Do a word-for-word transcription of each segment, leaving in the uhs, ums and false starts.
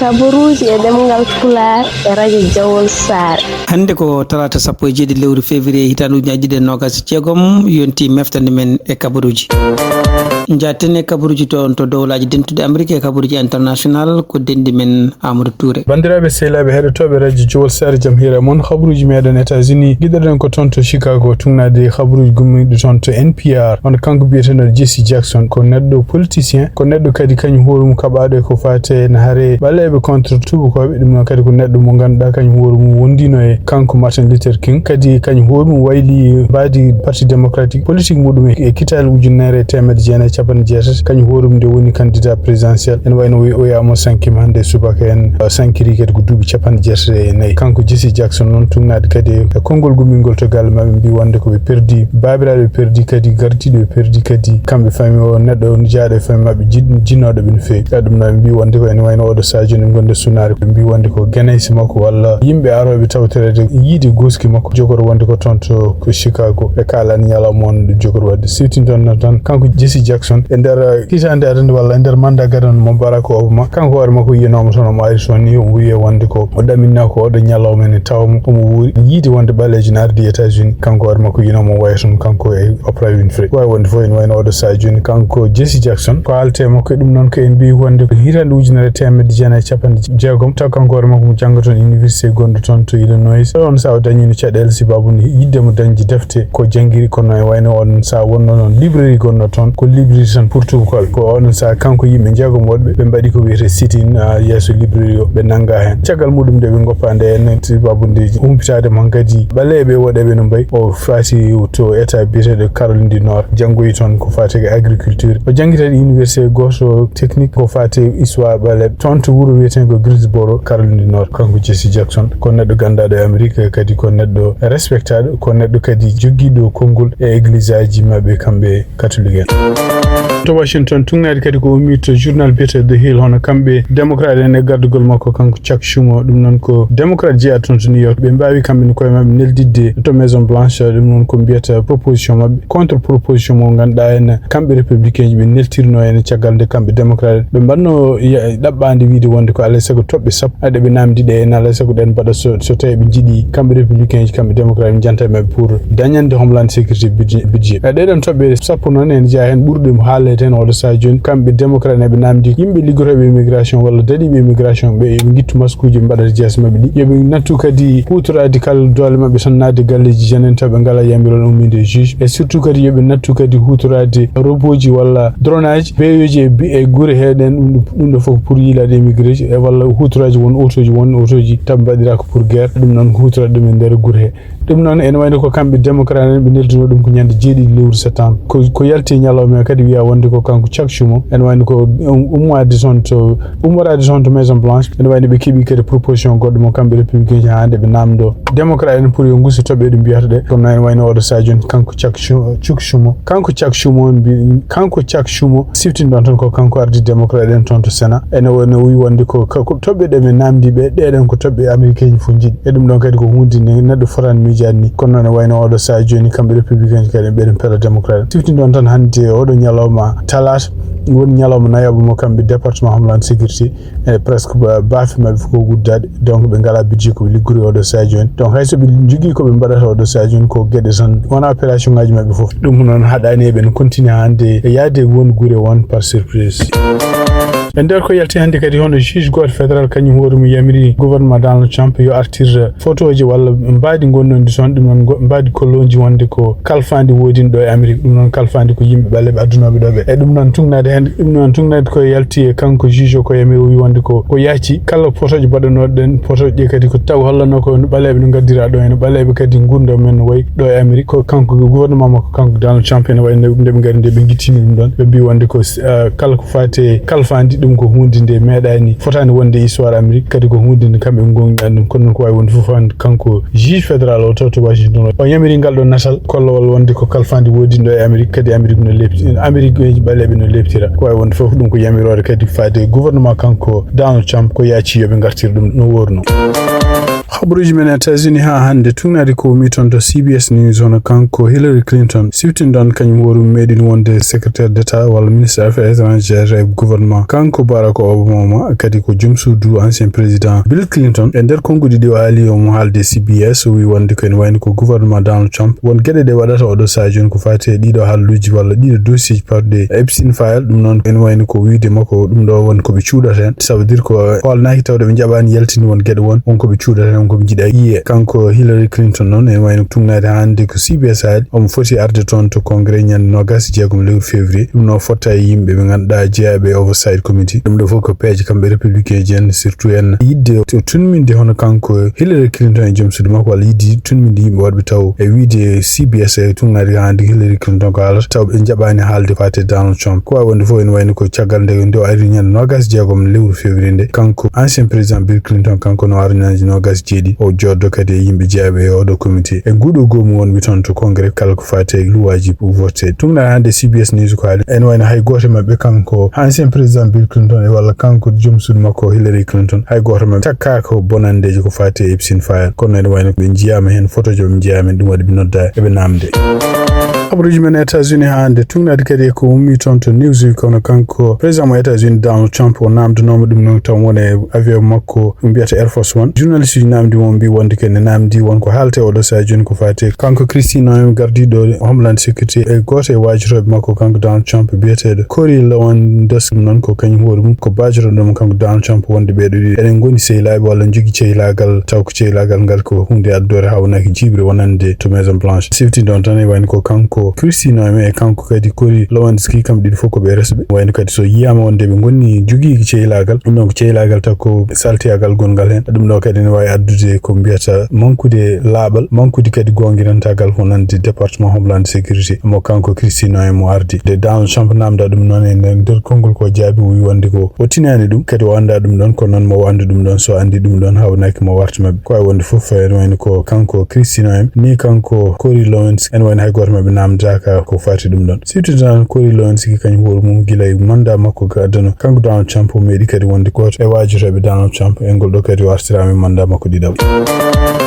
Kabaruuji e ɗemngal Pulaar e radio Jawol Saare. Hannde ko talaata sappo e jeeɗiɗi lewru février hitaande ujunaaji ɗiɗi e noogaas e jeegom, yonti meftande men e kabaruuji. Njaaten e kabaruuji toon to dowlaaji dentuɗi Amerik e kabaruuji international, ko denɗi men Amadou Touré. Banndiraaɓe sehilaaɓe heɗotooɓe radio Jowol Saare, jam hiira e mon. Kabaruuji meɗen États-Unis, giɗoɗen ko toon to Chicago, tugnaade kabaruuji gummiiɗi toon to N P R. Wano kanko biyeteeɗo Jesse Jackson, ko neɗɗo politicien, ko neɗɗo kadi kañum hoore mum kaɓaaɗo e ko faati e hare ɓaleeɓe contre tubakooɓe. Ɗum noon kadi ko neɗɗo mo ngannduɗaa kañum hoore mum wondiino e kanko Martin Luther King, kadi kañum hoore mum wayli mbaadi Parti Démocratique politique muɗum e, e kitaale ujunere e teemedde jeenayi e capanɗe jeetati. Kañum hoore mum nde woni candidat présidentiel. Ene wayno o, o wiyaama o sankima hannde subaka en, o sankiri kadi ko duuɓi capanɗe jeetati e nayi. Kanko Jesse Jackson noon tugnaade kadi e konngol gummingol to galle maɓɓe, mbi wonde ko ɓe perdi baabiraaɓe, ɓe perdi kadi gardiiɗo, ɓe perdi kadi kamɓe famille o, neɗɗo jaaɗo e famille maɓɓe, jin-, jinnooɗo ɓe no feewi. Ka ɗum noon ɓe mbi wonde ko ene wayno oɗo sadio ne gonde sunaare, ɓe mbi wonde ko ganaysi makko walla yimɓe arooɓe tawtoreede yiide gooski makko, jogori wonde ko toon to ko Chicago. Ɓe kaalani ñalawma on ɗo jogori waɗde. Siwtinton noon tan, kanko Jesse Jackson, e nder hitaande arande walla e nder mandat gadano mo Barack Obama, kanko hoore makko yiyanooma toon omo ari toon ni, omo wiya wonde ko o ɗaminna ko oɗo ñalawma ene tawa mo omo wuuri. Yiide wonde ɓaleejo ne ardi États-Unis, kanko hoore makko yiyanooma o waya toon kanko e Oprah Winfrey. Waawi wonde fof ene wayno oɗo sadio ni, kanko Jesse Jackson, ko haaletee makko e ɗum noon ko en mbi wonde ko hitaande ujunere e teemedde jeenayi e capanɗe jeegom, taw kanko hoore makko mo jannga toon université gonɗo toon to Illinois. Ɗon sa o dañino caɗeele sababu nde yiɗde mo dañde defte ko janngiri, kono e wayno on sa wonno noon librairie gonno toon, ko librairie tan pour tubakooɓe. Ko oɗon sa kanko yimɓe jeegom woɗɓe ɓe mbaɗi ko wiyetee sit-in, ah, yeeso librairie o, ɓe nannga heen. Caggal muɗum nde ɓe ngoppa nde en sababu nde humpitaade mo hankadi ɓaleeɓe woɗeeɓe no mbayi, o faati to état biyeteeɗo Caroline du Nord, janngoyi toon ko faati e agriculture. O janngi kadi université gooto technique ko faati e histoire ɓaleeɓe toon to wuro wiyeteengo Greensboro, Caroline du Nord. Kanko Jesse Jackson ko neɗɗo ganndaaɗo e Amérique, kadi ko neɗɗo respectaaɗo, ko neɗɗo kadi jogiiɗo konngol e église aji maɓɓe kamɓe katolik en. To Washington, tugnaade kadi ko ummii to journal biyeteeɗo The Hill, hono kamɓe démocrate en e gardugol makko kanko Chuck Schumer. Ɗum noon ko démocrate jeyaa toon to New York. Ɓe mbaawi kamɓe ne koye maɓɓe neldidde to Maison Blanche. Ɗum noon ko mbiyata proposition maɓɓe, contre proposition mo ngannduɗaa en kamɓe républicain ji ɓe neltirno en caggal nde kamɓe démocrate ɓe mbaɗno ya-, ɗaɓɓaande wiide wonde ko alaa e sago toɓɓe sappo ɗe ɓe naamndi ɗe en alaa e sago ɗen mbaɗa so, so tawi ɓe njiɗi kamɓe républicain ji, kamɓe démocrate ɓe njanta e maɓɓe pour dañande Homeland Security budget, budget. E ɗeɗon toɓɓe sappo noon ene jeyaa heen ɓurɗo mo haalede heen oɗo sahaa jooni, kamɓe démocrate en ɓe naamndi yimɓe liggotooɓe immigration walla daɗiiɓe immigration ɓe yo ɓe ngittu maskuuji ɓe mbaɗata jeese maɓɓe ɗi, yo ɓe nattu kadi huutoraade kala doole maɓɓe tan naatde galleeji janani taw ɓe ngalaa yamiroore ummiinde e juge, e surtout kadi yo ɓe nattu kadi huutoraade robooji walla droneaji, beeyooji e bi-, e gure he ɗen, ɗum ɗo, ɗum ɗo fof pour yiilaade immigré ji, e walla huutoraaji won otooji, won otooji taw mbaɗiraa ko pour guerre, ɗum noon huutoraade ɗum e nder gure he. Ɗum noon ene wayno ko kamɓe démocrate en ɓe nelduno ɗum ko ñande jeeɗiɗi lewru septembre. Ko, ko yalti e ñalawma kadi wiya wonde ko kanko Chuck Schumer, ene wayno ko um-, ummoraade toon to, ummoraade toon to Maison Blanche, ene wayno ɓe keɓi kadi proposition goɗɗo mo kamɓe républicain ji haa hannde ɓe naamndo démocrate en pour yo ngusu toɓɓe ɗe mbiyata ɗe. Kono noon ene wayno oɗo sahaa jooni kanko Chuck Schu-, Chuck Schumer, kanko Chuck Schumer on mbi-, kanko Chuck Schumer siftin ɗon tan ko kanko ardi démocrate en toon to Sénat. Ene wayno o wi wonde ko, ko, ko toɓɓe ɗe ɓe naamndi ɓe, ɗe ɗon ko toɓɓe américain ji fof njiɗi. E ɗum ɗon kadi ko huunde nde neɗɗo fotaani miijaade ni. Kono noon e wayno oɗo sahaa jooni kamɓe républicain ji kadi ɓeɗen pela démocrate. Siftin ɗon tan hannde oɗo ñalawma talaata woni ñalawma nayaɓo mo kamɓe département Homeland Security. E presque ba-, baafe maɓɓe fof ko guddaade. Donc ɓe ngalaa budget ko ɓe liggori oɗo sahaa jooni. Donc hay so ɓe njogii ko ɓe mbaɗata oɗo sahaa jooni ko geɗe tan wona opération ngaji maɓɓe fof. Ɗum noon haɗaani eɓen continue hannde e yaade won gure won par surprise. E nder ko yalti hannde kadi hono juge gooto fédéral kañum hoore mum yamiri gouvernement Donald Trump yo artir photoji walla mbaadi gonnodi toon, ɗum noon go-, mbaadi kollonji wonde ko kalfaandi woodini ɗo e Amérique. Ɗum noon kalfaandi ko yimɓe ɓaleeɓe addunooɓe ɗo ɓe. E ɗum noon tugnaade heen, ɗum noon tugnaade ko yalti e kanko juge o ko yamiri o wi wonde ko, ko yaaci kala photoji mbaɗanooɗo ɗen, photoji ɗi kadi ko taw hollanoo ko no ɓaleeɓe no ngaddira ɗo, ene ɓaleeɓe kadi ngurndan men no wayi ɗo e Amérique. Ko kanko gouvernement makko, kanko Donald Trump ene wayi nde, nde ɓe ngari nde ɓe ngittini ɗum ɗon. Ɓe mbi wonde ko, eh, kala ko faati e kalfaandi ɗum ko huunde nde meeɗaani, fotaani wonde e histoire Amérique, kadi ko huunde nde kamɓe ɓe ngonɗani ɗum. Kono noon ko waawi wonde fof hannde kanko juge fédéral o taw to Washington o, o yamiri ngal ɗo natal kollowal wonde ko kalfaandi woodinɗo e Amérique, kadi Amérique no lepti-, Amérique ɓe ɓaleeɓe no leptira. Ko waawi wonde fof ɗum ko yamiroore kadi faade e gouvernement kanko Donald Trump ko yaaci yo ɓe ngartir ɗum no woorno. Habaruuji men États-Unis haa hannde, tugnaade ko ummi toon to C B S News, hono kanko Hillary Clinton, siftini ɗoon kañum hoore mum meeɗi wonde secrétaire d'État walla ministre affaires étrangères e gouvernement kanko Barack Obama, kadi ko joom suudu ancien président Bill Clinton. E nder konnguɗi ɗi o haali, omo haalde C B S, o wi wonde ko ene wayno ko gouvernement Donald Trump, won geɗe ɗe waɗata oɗo sahaa jooni ko faati e ɗiɗo haalluuji walla ɗiɗo dossier ji pawɗi e Epstein file. Ɗum noon ene wayno ko wiyde makko, ɗum ɗo won ko ɓe cuuɗata heen. Ça veut dire ko hoolnaaki tawde ɓe njaɓaani yaltinde won geɗe won, won ko ɓe cuuɗata heen, won ko ɓe njiɗa yiye. Kanko Hillary Clinton noon ene wayno tugnaade hannde ko C B S haali, omo foti arde toon to Congrès ñande noogaas e jeegom lewru février. Ɗum noon fotta e yimɓe ɓe ngannduɗaa jeyaaɓe e Oversight Committee. Ɗum ɗo fof ko peeje kamɓe républicain ji en, surtout en yiɗde to tunminde hono kanko Hillary Clinton e joom suudu makko, walla yiɗde tunminde yimɓe waɗɓe taw e wiyde C B S e tugnaade hannde Hillary Clinton ko haalata, taw ɓe njaɓaani haalde faati e Donald Trump. Ko waawi wonde fof ene wayno ko caggal nde, nde o ari ñande noogaas e jeegom lewru février nde, kanko ancien président Bill Clinton, kanko no ari ñande noogaas e jeeɗiɗi, o jooɗo kadi e yimɓe jeyaaɓe e oɗo comité. E nguɗo goomu wonɓe toon to Congrès, kala ko faati e luwaaji pour vote. Tugnaade hannde C B S News ko haali, ene wayno hay gooto e maɓɓe, kanko ancien président Bill Clinton e walla kanko joom suudu makko Hillary Clinton, hay gooto e maɓɓe takkaaka bonanndeeji ko faati e Epstein file. Kono ene wayno ɓe njiyaama heen, fotooji maɓɓe njiyaama heen, ɗum waɗi ɓe noddaa eɓe naamnde. Habaruuji men États-Unis haa hannde, tugnaade kadi e ko ummi toon to Newsweek, kono kanko président mo États-Unis Donald Trump o naamndanooma ɗum noon, taw won e avion makko mbiyata Air Force One. Journaliste uji naamndi mo mbi wonde ko ene naamndi won ko haalte oɗo sahaa jooni ko faati e kanko Kristi Noem, gardiiɗo Homeland Security, e gooto e waajotooɓe makko kanko Donald Trump biyeteeɗo Cory Lewandowski. Ɗum noon ko kañum hoore mum ko baajotoɗo mo kanko Donald Trump wonde ɓeeɗo ɗiɗo ene ngoni sehilaaɓe walla njogii cehilaagal, taw ko cehilaagal ngal ko huunde addoore haa wonaki jiiɓre wonande to Maison Blanche. Siftinde on tan e wayno ko kanko Kristi Noem e kanko kadi Cory Lewandowski, kamɓe ɗiɗo fof ko ɓe resɓe. Wayno kadi so yiyaama wonde ɓe ngoni jogiiki cehilaagal, ɗum ɗon ko cehilaagal taw ko saltiyagal gongal heen. Ɗum ɗo kadi ne waawi addude ko mbiyata mankude laaɓal, mankude kadi goongirantaagal ko nande département Homeland Security mo kanko Kristi Noem mo ardi. Nde Donald Trump naamnda ɗum noon e nder, nder konngol ko jaabi, o wi wonde ko o tinaani ɗum, kadi o annda ɗum ɗon, kono noon mo o anndu ɗum ɗon, so anndi ɗum ɗon, hawnaaki mo warta maɓɓe. Ko wayi wonde fof, ene wayno ko kanko Kristi Noem, ni kanko Cory Lewandowski, ene wayno hay gooto maɓɓe naamndaaka ko faati ɗum ɗon. Siftinde tan Cory Lewandowski kañum hoore mum gila e mandat makko ko addano, kanko Donald Trump o meeɗi kadi wonde gooto e waajotooɓe Donald Trump, e ngol ɗo kadi o artiraama e mandat makko ɗiɗaɓo.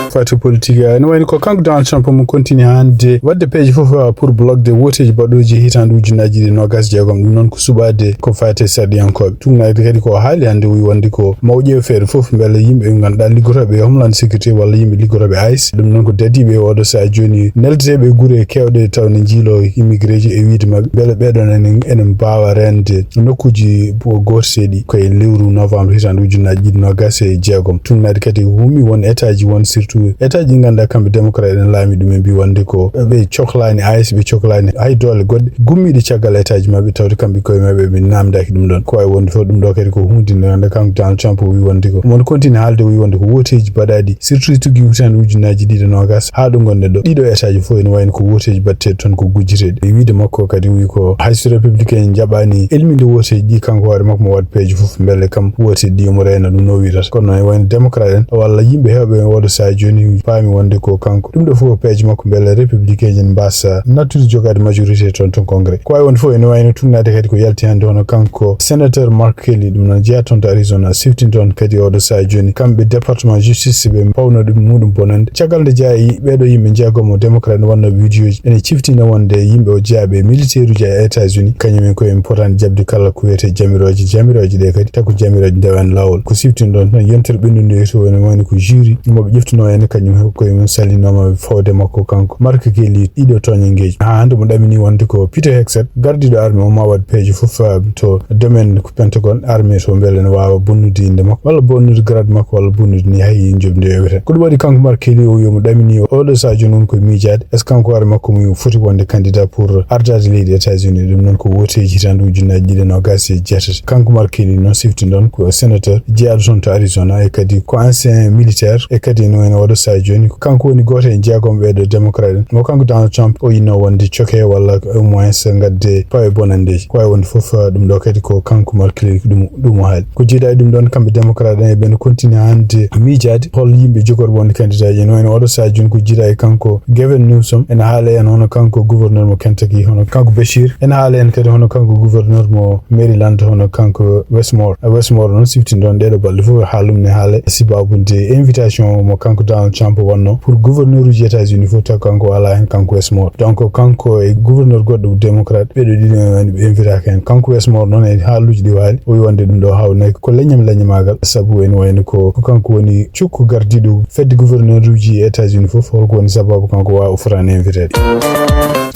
Faati politique, ene wayno ko kanko Donald Trump mo continue hannde waɗde peeje fof, uh, pour bloquer wooteeji baɗooji e hitaande ujunnaaji ɗiɗi e noogaas e jeegom. Ɗum noon ko suɓaade ko faati e sarɗiyankooɓe. Tugnaade kadi ko o haali hannde, o wi wonde ko ma o ƴeew feere fof mbele yimɓe ɓe ngannduɗaa liggotooɓe e Homeland Security walla yimɓe liggotooɓe ice, ɗum noon ko dadiiɓe e oɗo sahaa jooni, neldeteeɓe e gure keewɗe taw ne njiilo immigré ji e wiyde maɓɓe mbele ɓeeɗoon ene, ene mbaawa reende nokkuuji gooteeɗi ko e lewru novembre hitaande ujunnaaji ɗiɗi noogaas e jeegom. Tugnaade kadi ko ummi won état ji, won surtout état ji ɗi ngannduɗaa kamɓe démocrate ene laami ɗum, ɓe mbi wonde ko ɓe coklaani ice, ɓe coklaani hay doole goɗɗe gummiiɗe caggal état ji maɓɓe, tawde kamɓe koye maɓɓe ɓe naamndaaki ɗum ɗon. Ko wayi wonde fof ɗum ɗo kadi ko huunde nde ngannduɗaa kanko Donald Trump o wi wonde ko omo continue haalde, o wi wonde ko wooteeji baɗaaɗi, surtout tigi hitaande ujunnaaji ɗiɗi e noogaas haa ɗo ngonɗen ɗo. Ɗiɗo état ji fof ene wayno ko wooteeji baɗteeɗi toon ko gujjiteeɗi. E wiyde makko kadi o wi ko hay so républicain en njaɓaani elminde wooteeji ɗi, kanko hoore makko mo waɗ peeje fof mbele kam wooteeji ɗi omo reena ɗum no o wiyrata. Kono e wayno démocrate en walla yimɓe heewɓe e oɗo sahaa jooni paami wonde ko kanko. Ɗum ɗo fof ko peeje makko mbele républicain en mbaasa nattude jogaade majorité toon to Congrès. Ko wayi wonde fof ene wayno tugnaade kadi ko yalti hannde hono kanko sénateur Mark Kelly, ɗum noon jeyaa toon to Arizona, siftini toon kadi oɗo sahaa jooni kamɓe département justice ɓe pawno ɗum muɗum bonande. Caggal nde jeyaa e ɓeeɗo yimɓe jeegom mo démocrate wonno vidéo ji ene ciftina wonde yimɓe o jeyaaɓe e militaire uji e États-Unis, kañum en koye en potaani jaɓde kala ko wiyetee jamirooje. Jamirooje ɗe kadi taw ko jamirooje ndewen laawol. Ko siftini ɗon tan yontere ɓennunde yeeso woni woni ko jury mo ɓe ƴeftuno en kañum he koye mum salinooma fawde makko kanko Mark Kelly ɗiɗo tooñanngeeji. Haa hannde mo ɗamini wonde ko Peter Hegseth, gardiiɗo armée o, ma waɗ peeje fof, ah, to domaine ko Pentagone, armée to mbele ne waawa bonnude innde makko walla bonnude grade makko walla bonnude ni hay joɓde o iwete. Ko ɗum waɗi kanko Mark Kelly o wi omo ɗamini oɗo sahaa jooni woni koye miijaade est-ce que kanko hoore makko mo foti wonde candidat pour ardaade leydi États-Unis. Ɗum noon ko wooteeji hitaande ujunnaaji ɗiɗi e noogaas e jeetati. Kanko Mark Kelly noon siftini ɗon ko sénateur jeyaaɗo toon to Arizona e kadi ko ancien militaire e kadi no wayno oɗo sahaa jooni ko kanko woni gooto e jeegom ɓeeɗo démocrate en mo kanko Donald Trump o yinno wonde coke walla au moins ngadde pawe bonanndeeji. Ko wayi wonde fof, ɗum ɗo kadi ko kanko Mark Kelly ko ɗum, ɗum o haali. Ko jeyaa e ɗum ɗon kamɓe démocrate en e ɓen continue hannde miijaade hol yimɓe jogorɓe wonde candidat ji. No wayno oɗo sahaa jooni ko jeyaa e kanko Gavin Newsom ene haala en hono kanko ko gouverneur mo Kentucky, hono kanko Beshear. Ene haala en kadi hono kanko gouverneur mo Maryland, hono kanko Wes Moore. Wes Moore noon siftinɗon ɗeeɗo balɗe fof haalum ne haala sibaabude invitation mo kanko Donald Trump wanno pour gouverneur uji États-Unis fof, taw kanko alaa heen, kanko Wes Moore. Donc kanko e gouverneur goɗɗo démocrate, ɓeɗo ɗiɗo en wani ɓe invitaka heen. Kanko Wes Moore noon e haaluuji ɗi waali, o wi wonde ɗum ɗo hawnaki ko leññam leññamaagal, sabu ene wayno ko, ko kanko woni cukko gardiiɗo fedde gouverneur uji États-Unis fof, holko woni sababu kanko waawa o fotaani inviteede.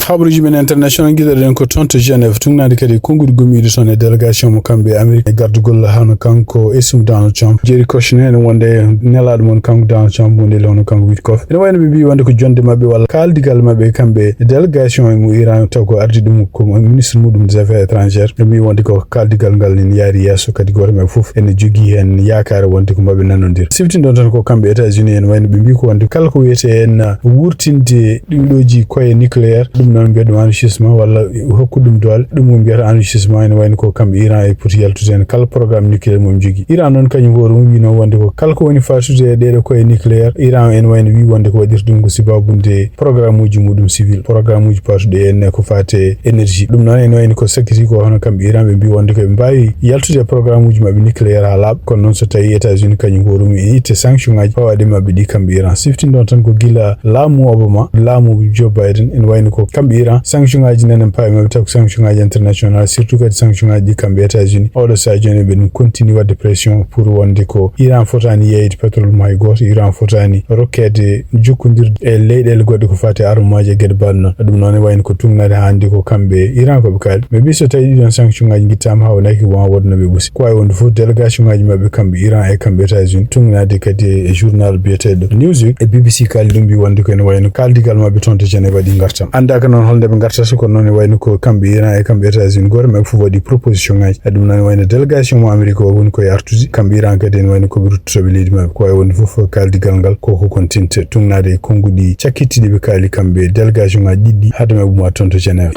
Habaruuji men international, giɗoɗen ko toon to Genève, tugnaade kadi konnguɗi gommiiɗi toon e délégation mo kamɓe e Amérique e gardugol hano kanko esum Donald Trump. Jerry Kushner ene wonde nelaaɗo mon kanko Donald Trump, mo neli hono kanko Witkoff. Ene wayno ɓe mbii wonde ko jonde maɓɓe walla kaaldigal maɓɓe kamɓe e délégation e mo Iran, taw ko ardi ɗum ko ministre muɗum des affaires étrangères. Ɓe mbii wonde ko kaaldigal ngal ene yaari yeeso, kadi gooto maɓɓe fof ene jogii heen yaakaare wonde ko maɓɓe nanondir. Siftinɗon tan ko kamɓe États-Unis, ene wayno ɓe mbii ko wonde kala ko wiyetee en wurtinde ɗiɗoji koye nucléaire, ɗum noon mbiyata ɗum enrichissement walla hokku ɗum doole, ɗum ko mbiyata enrichissement, ene wayno ko kamɓe Iran e poti yaltude heen kala programme nucléaire mo ɓe njogii. Iran noon kañum hoore mum wino wonde ko kala ko woni fatude e ɗeɗo koye nucléaire, Iran ene wayno wi wonde ko waɗirta ɗum ko sibaabude programme uji muɗum civil, programme uji patuɗi e enne ko fate énergie. Ɗum noon ene wayno ko sakkiti ko hono kamɓe Iran ɓe mbi wonde ko ɓe mbawi yaltude e programme uji maɓɓe nucléaire ha laaɓa. Kono noon so tawi États-Unis kañum hoore mum e itte sanction ngaji pawaɗi maɓɓe ɗi kamɓe Iran. Siftinɗon tan ko gila laamu Obama, laamu Joe Biden, ene wayno ko kamɓe Iran sanction ngaji nenen pawi maɓɓe, taw ko sanction ngaji international, surtout kadi sanction ngaji ɗi kamɓe États-Unis. Oɗo sadio ne ɓe ɗum continue wadde pression pour wonde ko Iran fotani yeeyde pétrole mo hay gooto, Iran fotani rokkede jokkondirde e leyɗeele goɗɗe ko fati armement e gueɗe baɗe noon. Ɗum noon e wayno ko tugnade hannde ko kamɓe Iran koɓe kaali. Mais ɓi so tawi ɗiɗon sanction ngaji guittama ha wonaki wawa wonde no ɓe ɓusi. Ko wawi wonde fof délégation ngaji maɓɓe kamɓe Iran e kamɓe États-Unis, tugnade kadi e journal biyeteɗo Newsweek e B B C kaali ɗum mbi wonde ko ene wayno kaldigal maɓɓe toon to Genève waɗi gartam. Andaka noon holnde ɓe gartata, kono noon e wayno ko kamɓe Iran e kamɓe États-Unis goto maɓɓe fof waɗi proposition ngaji. E ɗum noon e wayno délégation mo Amérique o woni koye artude, kamɓe Iran kadi ene wayno koɓe ruttotoɓe leydi maɓɓe. Ko wawi wonde fof kaldigal ngal koko kon tinte tugnade e konnguɗi cakkittiɗi ɓe kaali kamɓe délégation ngaji ɗiɗɗi hade maɓɓe umma toon to Genève.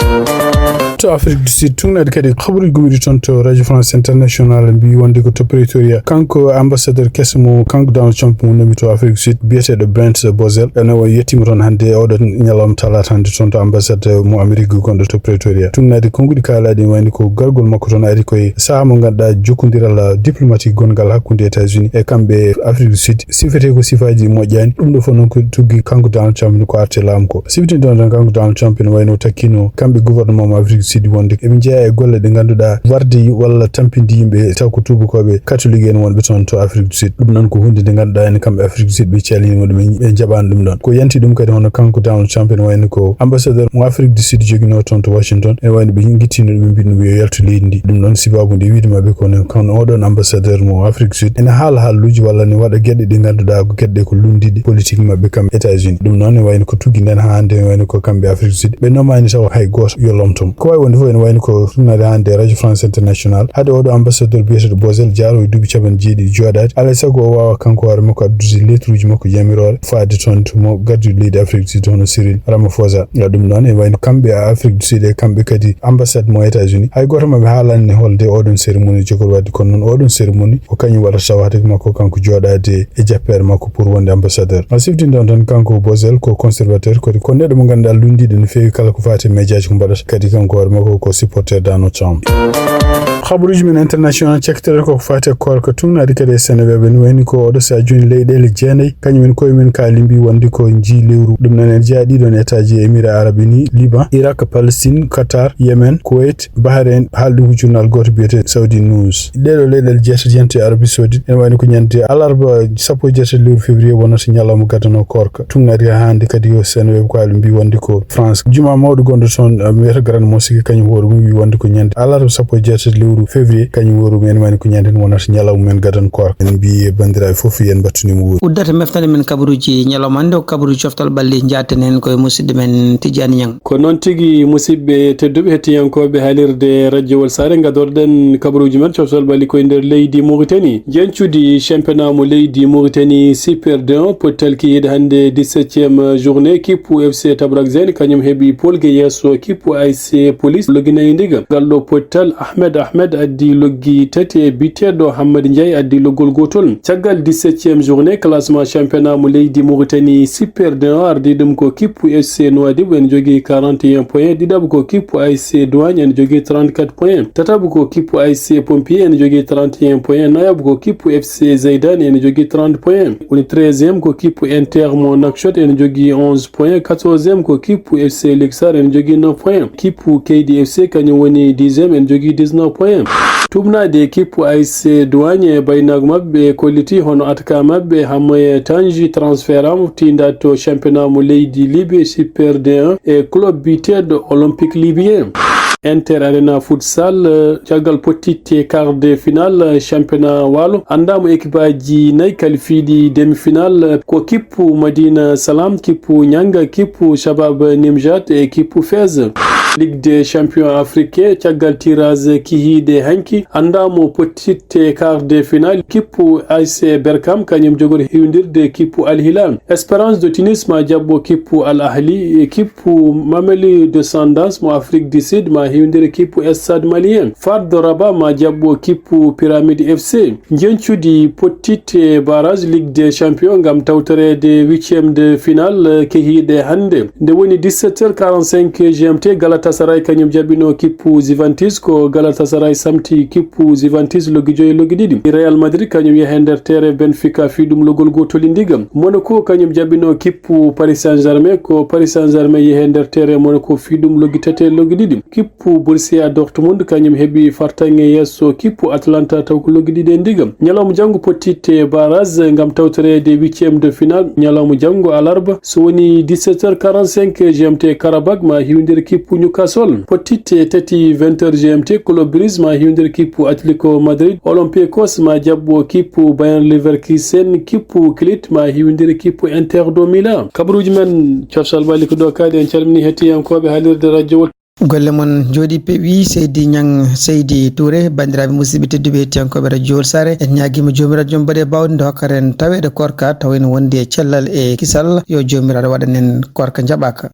To Afrique du Sud, tugnade kadi habaruji gomɗiɗi toon to Radio France International mbi wonde ko to Pretoria, kanko ambassadeur keso mo kanko Donald Trump mo nomi to Afrique du Sud, biyeteɗo Brent Bozell, ene o yettima toon hannde e oɗo ñalawma talata hannde toon to ambassade mo Amérique gonɗo to Pretoria. Tugnade konnguɗi kaalaɗi wayni ko gargol makko toon ari koye saha mo ganduɗa jokkodiral diplomatique gongal hakkude États-Unis e kamɓe Afrique du Sud, sifete ko sifaji moƴƴani. Ɗum ɗo fof noon ko tuggi kanko Donald Trump ni ko arte laamu ko. Siftinɗon tan kanko Donald Trump ene wayno takkino kamɓe gouvernement mo Afrique du Sud wonde eɓe jeeya e golle ɗe ganduɗa warde walla tampinde yimɓe, taw ko tubakoɓe catholique en wonɓe toon to Afrique du Sud. Ɗum noon ko hunde nde ganduɗa ene kamɓe Afrique du Sud ɓe calini mo ɗum, ɓe jaɓani ɗum ɗon. Ko yanti ɗum kadi hono kanko Donald Trump ene wayno ko ambassadeur mo Afrique du Sud jogino toon to Washington, ene wayno ɓe guittino ɗum, ɓe mbi ɗum yo yaltu leydi ndi. Ɗum ɗon sibabu nde wiide maɓɓe kono kono oɗon ambassadeur mo Afrique du Sud ene haala haalluji walla ne waɗa gueɗe ɗe ganduɗa ko gueɗe ɗe ko lundiɗe politique maɓɓe kamɓe États-Unis. Ɗum noon ene wayno ko tuggi nden ha hande ene wayno ko kamɓe Afrique du Sud ɓe nomani taw hay goto yo lomtom. Ko wawi wonde fof ene wayno ko tugnade hande Radio France International, haade oɗo ambassadeur biyeteɗo Bozell Diaro e duuɓi capanɗe jeeɗiɗi jooɗaade, alay saago o wawa kanko hoore makko addude lettre uji makko yamirore faade toon to mo gardiɗo leydi Afrique du Sud hono Cyril Ramaphosa. Ya ɗum noon e wayno kamɓe Afrique du Sud e kamɓe kadi ambassade mo États-Unis, hay goto maɓɓe haalani holde oɗon cérémonie jogori wadde, kono noon oɗon cérémonie ko kañum waɗata taw hade makko kanko jooɗaade e jappere makko pour wonde ambassadeur. A siftinɗon tan kanko Bozell ko conservateur, kadi ko neɗɗo mo ganduɗa lundiɗo no feewi kala ko fati e médiaji ko mbaɗata, kadi kanko hoore makko ko supporter Donald Trump. Habaruji men international cakkitere koko fati e korka tugnadi kadi e Senegal, ɓen wayni ko oɗo sa joni leyɗele jeenayi kañum en koye men kaali mbi wonde ko jii lewru. Ɗum noon en jeeya ɗiɗon état ji e Émirats Arabes Unis, Liban, Irak, Palestine, Qatar, Yemen, Kuwait, Bahrain, haaldi ko journal goto biyete Saudi News. Ɗeɗo leyɗele jeetati yante Arabie Saoudite ene wayno ko ñande alarba sappo e jeetati lewru février wonata ñalawma gadano korka. Tugnadi ha hande kadi yo Senegal ko haali mbi wonde ko France. Juma mawɗo gonɗo toon, eh, wiyata Grande Mosquée, kañum hoore mum wi wonde ko ñande alarba sappo e jeetati lewru février, kañum hoore mum ene wayno ko ñande wonata ñalawma men gadano korka. En mbi bandiraɓe fof yen mbattunimo wuuri. Uddata meftande men kabaruji ñalawma hande o kabaruji coftal ɓalli jaaten hen koye musidɗo men Tidiane Niang. Ko noon tigi, musidɓe tedduɓe hettiyankoɓe haalirde Radio Walsare, gadorɗen kabaruji men coftal ɓalli koye nder leydi Mauritanie. Jencudi championnat mo leydi Mauritanie Super deux, pottal kiyeede hannde dix-septième journée, kippu F C Tabrak Zen, kañum heɓi polge yeeso kippu A S C Police loggi nayi ndiga. Ngal ɗo pottal, Ahmed Ahmed addi loggi tati e biteɗo Hammadi Ndiaye addi loggol gotol. Caggal dix-septième journée classement championnat mo leydi Mauritanie Super deux o, ardi ɗum ko kippu F C Nouadhibou, ene jogii quarante et un points. Ɗiɗaɓo ko kippu A S C Douane, ene jogii trente-quatre points. Tataɓo ko kippu A S C Pompier, ene jogii trente et un points. Nayaɓo ko kippu F C Zaidan, ene jogii trente points. Woni treizième ko kippu Inter mo Nouakchott, ene jogii onze points. Quatorzième ko kippu F C Luxor, ene jogii neuf points. Kippu K D F C kañum woni dixième, ene jogii dix-neuf points. Tuumnaaɗo e kippu A S C Douane e baynaagu maɓɓe kolliti hono attaquant maɓɓe Hamoye Tanji transfert am tiindaade to championnat mo leydi Libye Super deux o e club biyeteeɗo Olympique Libyen. Inter Arena Futsal, eh, caggal pottitte quart de finale, eh, championnat waalo. Anndaama équipeaji nayi qualifiiɗi demi-finale, eh, ko kippu Madina Salam, kippu Nyanga, kippu Shabab Nimjat e kippu Fez. Ligue des champions africains, caggal tirage kihiiɗe hanki, anndaama pottitte quart de finale, kippu A S C Berkane, kañum jogori heewindirde kippu Al Hilal. Espérance de Tunis ma jaɓɓo kippu Al Ahli, e kippu Mamelodi Sundowns mo Afrique du Sud ma heewindir kippu Stade Malien. Far de Rabat ma jaɓɓo kippu Pyramide F C. Njeñcudi pottitte barrage Ligue des Champions ngam tawtoreede huitième de finale kehiiɗe hannde. Nde woni dix-sept heures quarante-cinq G M T, Galatasaray kañum jaɓɓino kippu Juventus, ko Galatasaray samti kippu Juventus loggi joyi loggi ɗiɗi. Real Madrid kañum yehi e nder terrain Benfica fii ɗum loggol gootol ndiga. Monaco kañum jaɓɓino kippu Paris Saint-Germain, ko Paris Saint-Germain yehi e nder terrain Monaco fii ɗum loggi tati e loggi ɗiɗi. Kippu Borussia Dortmund kañum heɓi fartaŋŋe yeeso kippu Atalanta taw ko loggi ɗiɗi e ndiga. Ñalawma janngo pottitte barrage ngam tawtoreede huitième de finale. Ñalawma janngo alarba, so woni dix-sept heures quarante-cinq G M T, Qarabag ma heewindir kippu Newcastle. Pottitte tati, vingt heures G M T, Club Brugge ma heewindir kippu Atletico Madrid. Olympiakos ma jaɓɓo kippu Bayer Leverkusen. Kippu Kilit ma heewindir kippu Inter do Milan. Kabaruuji men, coftal ɓalli ko ɗo kadi. En calmini hettiyankooɓe haalirde radio Wol. Golle mon njooɗi peewi, Seydi Ñang, Seydi Touré. Banndiraaɓe musidɓe tedduɓe hettiyankooɓe radio Wol Saare, en ñaagiima Joomiraaɗo joom baɗe baawɗe nde hokkata en taweede koorka, tawa ene wondi e cellal e kisal. Yo Joomiraaɗo waɗan en koorka jaɓaaka.